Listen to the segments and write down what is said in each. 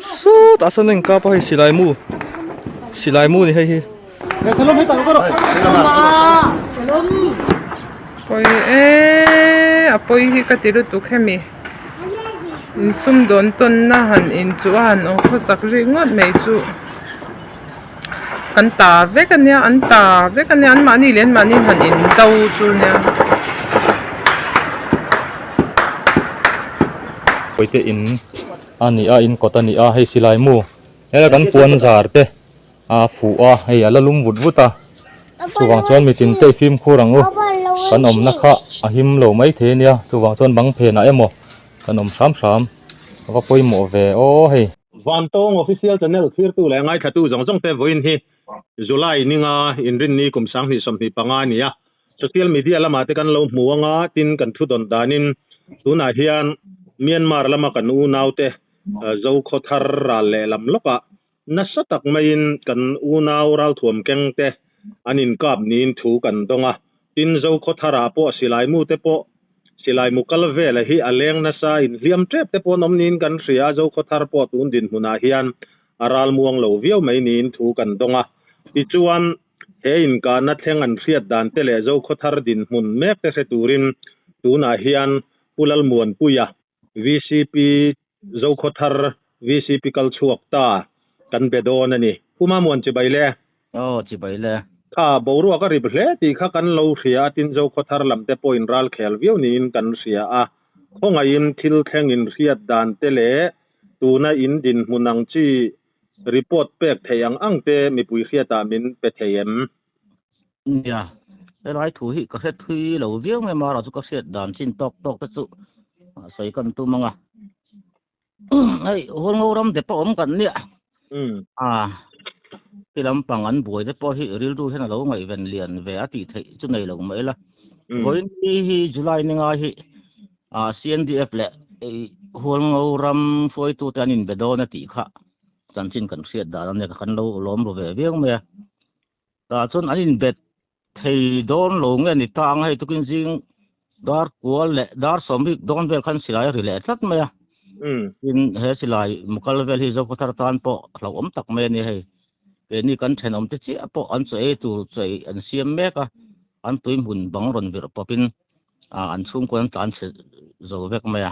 Sawtah sawn a inkap a hei silai mu silai mu a ni hei hi. Pawi eee a pawi hi ka ti lutuk hemi insumdawn tawnna han inchuh a han awm khawsak rik ngawt mai chuh. Kan ta vek a nia an ta vek a nia anmahni leh anmahni han in do chu nia. Pawite in a ni a in kawt a ni a hei silai mu helai kan puan zar te a fuh a hei a la lum vut vut a chuvang chuan mitin te i fimkhur ang u kan awmna kha a him lo maithei a nia chuvang chuan bang phenah emaw kan awm hram hram a va pawimawh ve aw hei. Vantawng Official Channel thlirtu leh ngaithlatu zawng zawng te vawiin hi July ninga inrinni kum 2025 a ni a. Social media lamah te kan lo hmu anga tin kan thu dawn danin tunah hian Myanmar lama kan unaute Zokhawthar ral lehlam lawkah nasa tak maiin kan unau ralthuam keng te an inkap niin thu kan dawng a. Tin Zokhawtharah pawh silaimu te pawh Silai mu kal vela hi a leng nasa inhliam tep te pawh an awm niin kan hria a, Zokhawthar pawh tun dinhmunah hian a ral muang lo viau mai niin thu kan dawng a. Tichuan, he inkahna thleng an hriat dan te leh Zokhawthar dinhmun mek te hre turin tunah hian Pu Lalmuanpuia, vcp Zokhawthar vcp kal chhuak ta kan be dawn a ni. Pu Mamuan chibai le. Aw chibai le. Kha boruak a rip hle tih kha kan lo hria a, tin Zokhawthar lam te pawhin ral khel viau niin kan hria a. Khawngaihin thil thleng in hriat dan te leh tuna in dinhmun ang chi report pek theih ang ang te mipui hriatah min pe thei em? Nia, helai thu hi ka hre thui lo viau mai mara chu ka hriat dan chin tawk tawk te chu sawi kan tum ang a. Hei Hualngo ram te pawh awm kan nia. A ti lampang an buai te pawh hi rilru hian a lo ngaihven lian ve a tih theih chu nei lo mai la. Vawiin ni hi July ni ngai hi CNDF leh Hualngo ram hruaitute an inbe dawn a tih kha chanchin kan hriat dan a nia kan lo lawm ru ve viau mai a. Tah chuan an inbet thei dawn lo nge ni ta ang hei tukin zing dar kual leh dar sawmrik dawn vel khan silai a ri leh tlat mai a. Tin he silai mukal vel hi Zokhawthar tan pawh hlauhawm tak mai a ni hei. Keini kan thenawm te chiah pawh an chaw ei tur chaw ei an siam mek a, an tui hmun bang rawn virh pawpin an chhungkaw an tlan chhe zo vek mai a.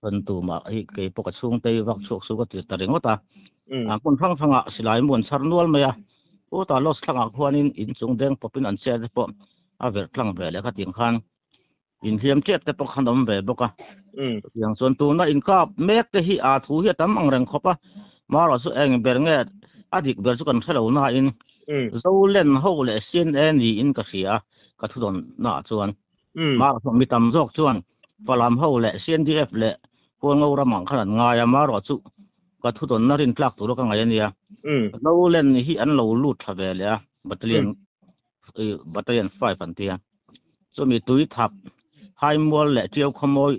Kan tumah hi kei pawh ka chhungte hi vak chhuak suh ka ti ta ringawt a. Hmun hrang hrangah silai mu an chhar nual mai a. Chutah Loss thlangah khuanin inchung deng pawpin an che te pawh a verh tlang ve leh kha tiang khan inhliam tep te pawh khan awm ve bawk a. Chutiang chuan tuna inkap mek te hi a thu hi a tam ang reng khawp a. Marawh chu eng ber nge a dik ber chu kan hre lo nain Zolen ho leh CNA niin ka hria a, ka thudawn naah chuan. Marawh chu mi tam zawk chuan Falam ho leh CNDF leh Hualngo ramah khan an ngai a, marawh chu ka thudawnna rin tlak tura ka ngaih a nia. Zolen hi an lo lut thla ve leh a, Battalion Battalion 5 an tia. Chumi tui thap Haimual leh Tiau Khawmawi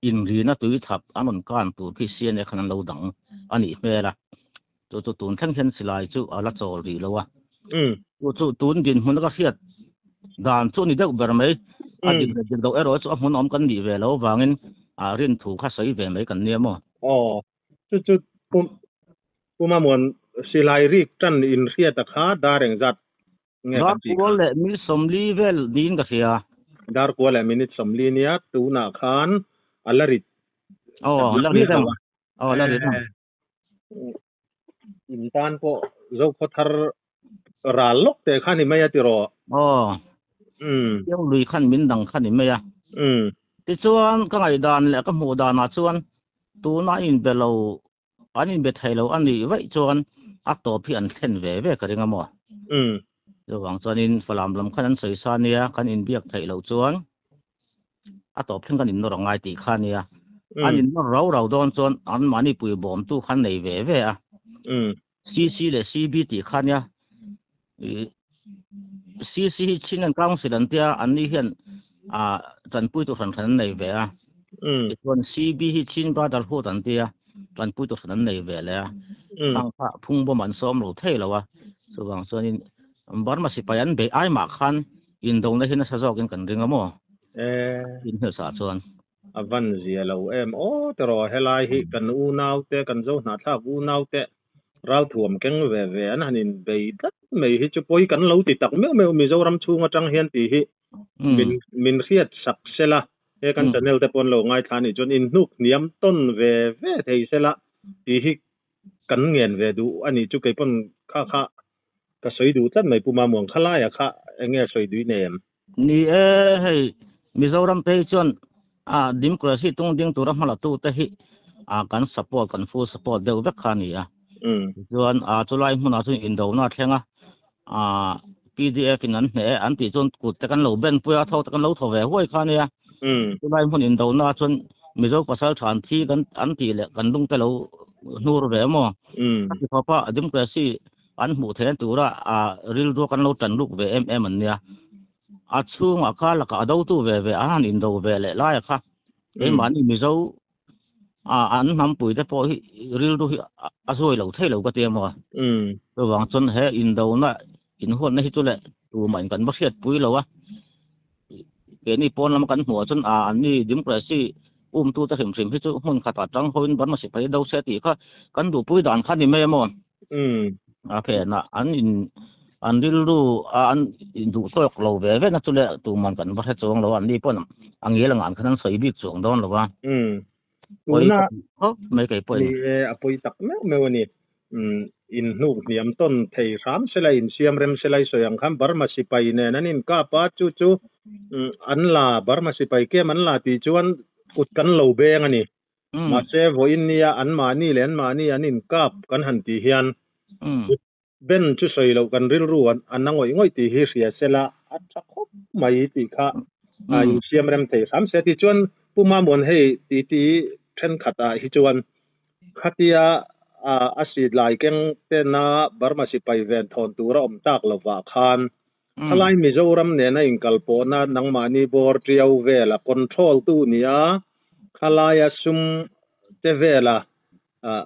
inrina tui thap an rawn kan tur khi CNA khan an lo dang a nih hmel a. Chu chu tun thleng hian silai chu a la chawl rih lo a. Chu chu tun dinhmun a ka hriat dan chu a ni deuh ber mai. A dik leh dik loh erawh chu a hmun awm kan nih ve loh avangin a rin thu kha sawi ve mai kan nia maw? Aw, chu chu Puma Muan silai rik tan in hriat a kha dar engzat nge kan tih kha? Dar kual leh minute 40 vel niin ka hria. Dar kual leh minute 40 nia tunah khan a la rit. Aw, a la rit ang. Aw, a la rit ang. In tan pawh Zokhawthar ral lawk te kha ni mai a tiraw? Aw. Chiang lui khan min dang kha ni mai a. Tichuan ka ngaihdan leh ka hmuh danah chuan tuna inbe lo an inbe thei lo a nih vaih chuan a tawp hi an thlen ve ve ka ring a maw? Chuvang chuanin Falam lam khan an sawi sa nia kan inbiak theih loh chuan a tawp thleng kan innawr a ngai tih kha nia. An innawr rau rau dawn chuan anmahni pui bawmtu khan nei ve ve a. CC leh CB tih kha nia. CC hi Chin and Council an tia, anni hian tanpuitu hran hran an nei ve a. Tichuan CB hi Chin Brotherhood an tia, tanpuitu hran an nei ve leh a. Khang kha phungbawm an sawm lo thei lo a. Chuvang chuanin Burma sipai an beih ai mah khan Indona hi nasa zawkin kan ring a maw? Eh. In hmelsa chuan. A van zia lo em aw tiraw helai hi kan unau te kan zo hnahthlak unau te ralthuam keng ve ve an han in bei tlat mai hi chu pawi kan lo ti tak meuh meuh Mizoram chhung atang hian tih hi min min hriat sak sela he kan channel te pawh an lo ngaithla anih chuan in hnuk hniam tawn ve ve thei sela tih hi kan ngen ve duh anih chu keipawn kha kha ka sawi duh tlat mai Pu Mamuang khalaia kha eng nge sawi duih nei em? Ni e, hei Mizoram te hi chuan a democracy tung ding tura hmala tu te hi a kan support kan full support deuh vek kha a ni a. Tichuan a chulai hmunah chuan indona a thleng a, a PDF in an hneh e an tih chuan kut te kan lo ben pui a, tho te kan lo thaw ve huai kha a nia. Chulai hmun indona chuan Mizo pasal tha an thi kan an tih leh kan lung te lo hnur ve maw? A ti khawp a, democracy an hmuh theihna tura a rilru kan lo tan luk ve em em an nia. A chhungah kha lakah a dotu ve ve a han indo ve leh laia kha keimahni Mizo a an hnampui te pawh hi rilru hi a zuai lo thei lo ka ti a maw. Chuvang chuan he indona inhuatna hi chu leh tumah in kan va hriatpui lo a. Keini pawn lama kan hmuh ah chuan a anni democracy umtute hrim hrim hi chu hmun khatah tang hoin Burma sipai do se tih kha kan duhpui dan kha ni mai a maw. A phenah an in an rilru a an induh tawk lo ve ve na chu leh tuman kan va hre chuang lo a, anni pawn a ngil ang an khan an sawi bik chuang dawn lo a. Pawi Tuna ka tih khawp mai kei pawhin. Ni e, a pawi tak meuh meuh a ni. In hnuk hniam tawn thei hram sela, in siam rem sela i sawi ang khan Burma sipai nen an inkap a, chu chu an la Burma sipai kem an la tih chuan kut kan lo beng a ni. Mahse vawiin nia anmahni leh anmahni an inkap kan han tih hian kut ben chu sawi loh kan rilru a na ngawih ngawih tih hi hria sela a tha khawp mai tih kha a insiam rem thei hram se. Tichuan Pu Mamuan hei titi thenkhat ah hi chuan khatia a sit lai keng tena Burma sipai ven thawn tur a awm tak lovah khan khalai Mizoram nena inkalpawhna nangmahni bawr tiau vela control tu nia khalaia sum te vela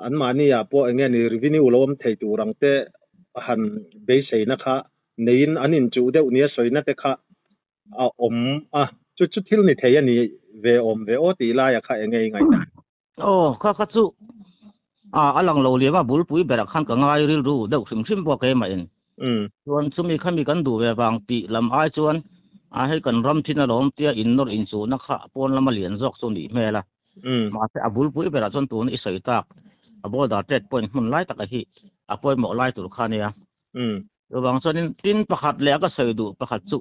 anmahni ah pawh eng nge ni revenue lo awm thei tur ang te han beiseina kha neiin an inchuh deuh nia sawina te kha a awm a, chu chu thil ni thei a ni ve awm ve aw tih laia kha eng nge i ngaihdan? Aw, kha kha chu a a lang lo liam a, bulpui berah khan ka ngai rilru deuh hrim hrim pawh keimah in. Chuan chumi khami kan duh ve vang tih lam ai chuan a hei kan ram thin alawm tia innawrh inchuhna kha pawn lama lian zawk chu nih hmel a. Mahse a bulpui berah chuan tuna i sawi tak a border trade point hmun lai taka hi a pawimawh lai tur kha nia. Chuvang chuanin tin pakhat leh a ka sawi duh pakhat chu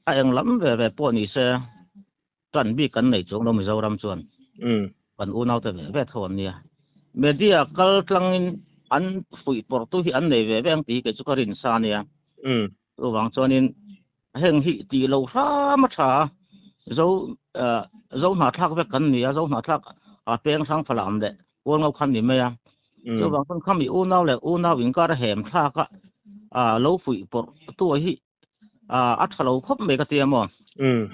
a eng lam ve ve pawh ni se tan bik kan nei chuang lo Mizoram chuan kan unaute ve ve tho an nia. Media kal tlangin an fuih pawrhtu hi an nei ve ve ang tih hi kei chu ka rin sa nia. Chuvang chuanin heng hi tih loh hram a tha a, zo zo hnahthlak vek kan ni a, zo hnahthlak a peng hrang falam leh kual ngau khan ni mai a. Chuvang chuan khami unau leh unau inkar a hem thlak a, a lo fuih pawrh tu hi a tha lo khawp mai ka ti a maw.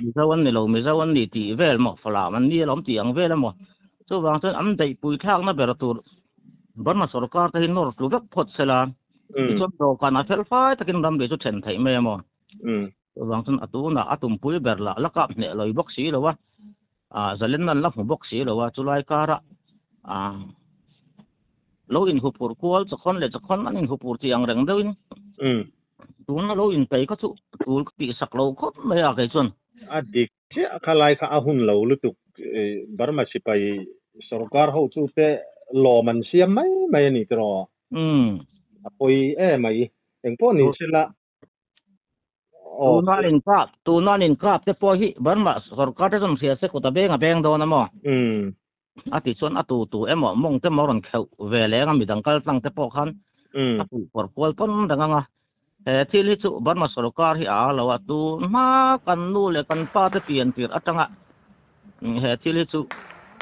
Mizo an ni lo, Mizo an ni tih vel maw, falam an ni alawm tih ang vel a maw. Chuvang chuan an daihpui thlakna ber tur Burma sorkar te hi nawr tlu vek phawt sela. Tichuan dawhkan a fel fai takin ramri chu then theih mai a maw? Chuvang chuan a tunah a tumpui ber lah la kap hneh lawi bawk si lo a, zalen nan la hmu bawk si lo a, chulai karah lo inhupur kual chawkhawn leh chawkhawn an inhupur tih ang reng deuhin tuna lo inpei kha chu tul ka tihsak lo khawp mai a kei chuan. A dik chiah kha lai kha a hun lo lutuk Burma sipai sorkar ho chu te lawm an siam mai mai a ni tiraw? A pawi em mai. Eng pawh ni sela. Tuna an inkap, tuna an inkap te pawh hi Burma sorkar te chuan hria se kut a beng a beng dawn a maw? A ti chuan a tu tu emaw mawng te maw rawn kheuh ve leng a midang kal tlang te pawh khan a puih pawrh kual pawn reng ang a. He thil hi chu Burma sorkar hi a a lo a, tun hma kan nu leh kan pa te pian tirh atanga he thil hi chu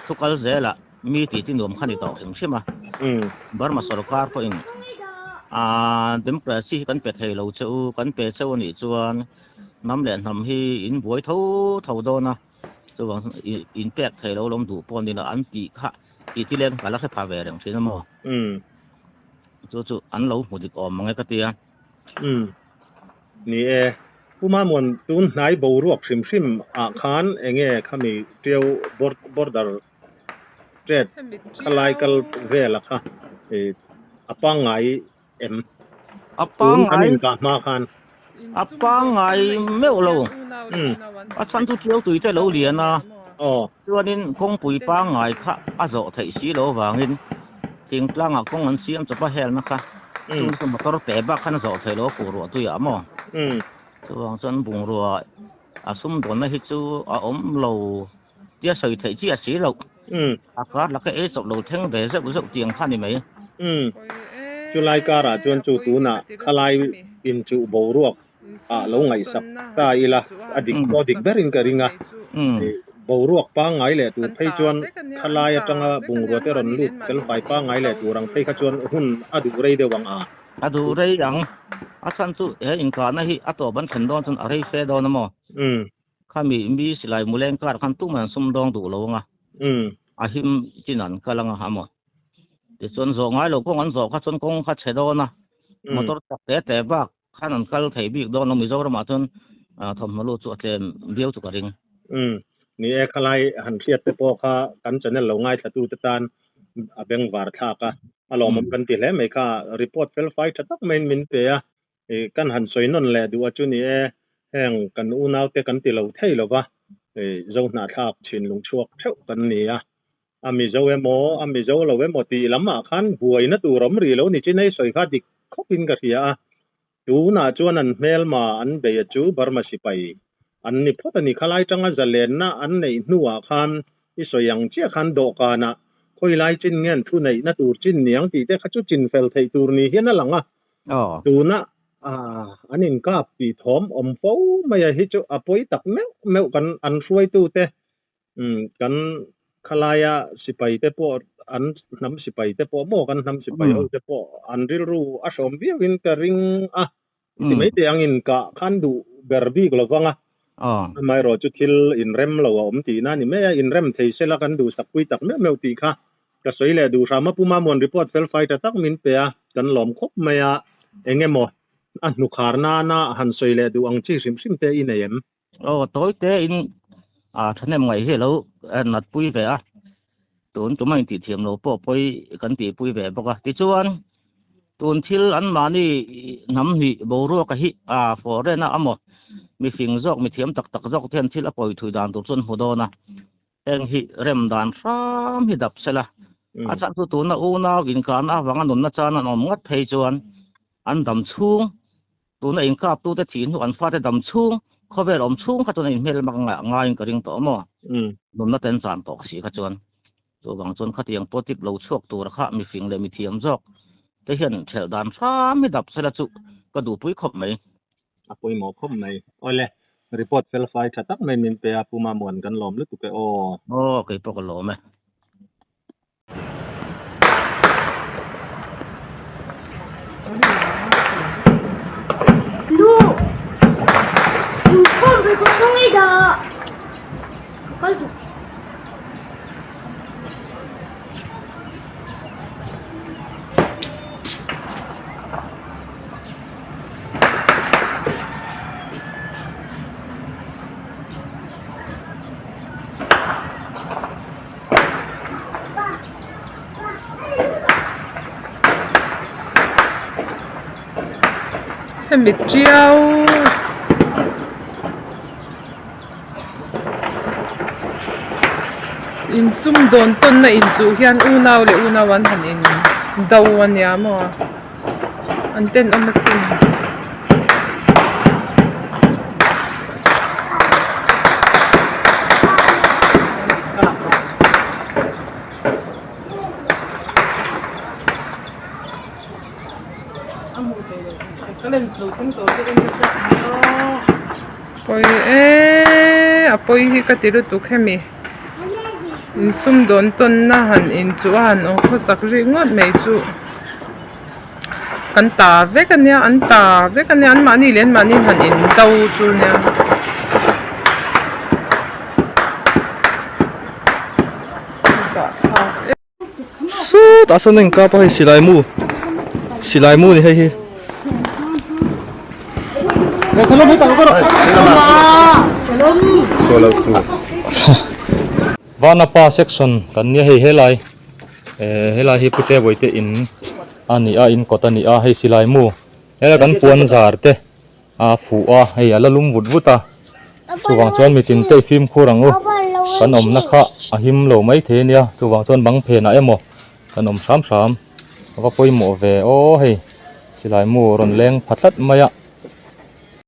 thu kal zelah mi tih ti nuam kha ni tawh hrim hrim a. Burma sorkar pawhin democracy hi kan pe thei lo che u, kan pe cheu a nih chuan hnam leh hnam hi in buai tho tho dawn a, chuvang chuan in pek thei lo lawm duh pawh ni lo an tih kha tih ti leng ka la hre pha ve reng thin a maw. Chu chu an lo hmu dik awm ang e ka ti a. Ni e. Puma muan tun hnai boruak hrim hrim ah khan enge khami Tiau border trade khalai kal vela kha a pangngai em? A Tun an pangngai inkah hma khan. A pangngai meuh lo. A chhan chu Tiau tui te lo lian a. Aw. Chuanin kawngpui pangngai kha a zawh theih si lo avangin thingtlangah kawng an siam chawp a helna kha chung chu motor te bak khan a zawh theih lo a fuh ruah tuiah maw? Chuvang chuan bungrua a sumdawnna hi chu a awm lo tia sawi theih chiah si loh. A kar laka ei chawp lo thleng ve zeuh zeuh tiang kha a ni mai. Chulai karah chuan chu tunah khalai inchuh boruak ah lo ngaihsak ta ila a dik pawh dik berin ka ring a, boruak pangngai leh tur phei chuan khalai atanga bungrua te rawn lut felfai pangngai leh tur ang phei kha chuan hun a duh rei deuh ang a. A duh rei ang, a chhan chu he inkahna hi a tawp an thlen dawn chuan a rei fe dawn a maw? Khami mi silai muleng kar khan tumah an sumdawng duh lo ang a, a him chin an kal ang a maw? Tichuan zawh ngai lo kawng an zawh kha chuan kawng kha chhe dawn a, motor chak te te bak Khan an kal thei bik dawn lo Mizoramah chuan thawmhnaw lut chu a tlem viau chu ka ring. Umm ni e khalai han hriat te pawh kha kan channel lo ngaithla tu te tan a bengvar thlak a, a lawmawm kan ti hle mai kha report fel fai tha tak maiin min pe a, ih kan han sawi nawn leh duh a chu ni e heng kan unau te kan ti lo thei lo va, ih Zohnahthlak thinlung chhuak theuh kan ni a, A Mizo emaw, a Mizo lo emaw tih lamah khan buaina tur awm rih lo ni chin hei sawi kha dik khawpin ka hria a. Tunah chuan an hmelma an beia chu Burma sipai an ni phawt a ni. Khalai tanga zalenna an neih hnuah khan i sawi ang chiah khan dawhkanah khawilai chin nge an thu neihna tur chin niang tih te kha chu chin fel theih tur ni hian a lang a. Tuna an inkap tih thawm awm fo mai a hi chu a pawi tak meuh meuh kan an hruaitute Umm kan khalaia sipai te pawh an hnam sipai te pawh maw kan hnam sipai ho te pawh an rilru a hrawm viau in ka ring a ti mai teh ang in kah khan duh ber bik lo vang a amaherawh chu thil inrem lo a awm tihna a ni mai a inrem thei sela kan duhsak pui tak meuh meuh tih kha ka sawi leh duh hram a Pu Mamuan report fel fai tha tak min pe a kan lawm khawp mai a eng emaw a hnukhar nana han sawi leh duh ang chi hrim hrim te i nei em? Aw tawi te in a thahnem ngaih hi alo nat pui ve a, tun tuma intih thiam lo pawh pawi kan tih pui ve bawk a. Tichuan tun thil an mahni hnam hnih boruak a hi a foreign a amaw mifing zawk mithiam tak tak zawk te hian thil a pawi thui dan tur chu an hmu dawn a. Heng hi rem dan hram hi dap sela, a chhan chu tuna unau inkahna avanga nunna chan an awm ngat phei chuan an dam chhung, tuna inkaptute thih hnu an fate dam chhung, khawvel awm chhung kha chuan a inhmel mak ngaiin ka ring tawh maw? Nunna ten chan tawh si kha chuan. Chuvang chuan khatiang pawtip lo chhuak tura kha mifing leh mithiam zawk te hian thelh dan hram hi dap sela chu ka duhpui khawp mai. A pawimawh khawp mai. Awle, report fel fai tha tak maiin min pe a, Pu Mamuan kan lawm lutuk e aw. Aw, kei pawh ka lawm e. Nu, inkhawm ve ka kawng i dah. Ka kal duh. Hemi tiau insum dawn tawnna inchuh hian unau leh unau an han in do a nia maw. An tenawm asin. Pawi e a pawi hi ka ti lutuk hemi insumdawn tawnna han inchuh a han awm khawsak ringawt mai chu. Kan ta vek a nia an ta vek a nia an mahni leh an mahni han in do chu nia. Zahthlak em. Sawtah sawn a inkap a hei silai mu silai mu a ni hei hi. Vanapa section kan nia hei helai eh helai hi pute bawihte in a ni a in kawt a ni a hei silai mu helai kan puan zar te a fuh a hei a la lum vut vut a chuvang chuan mitin te i fimkhur ang u kan awmna kha a him lo maithei a nia chuvang chuan bang phenah emaw kan awm hram hram a va pawimawh ve aw hei silai mu rawn leng pha tlat mai a.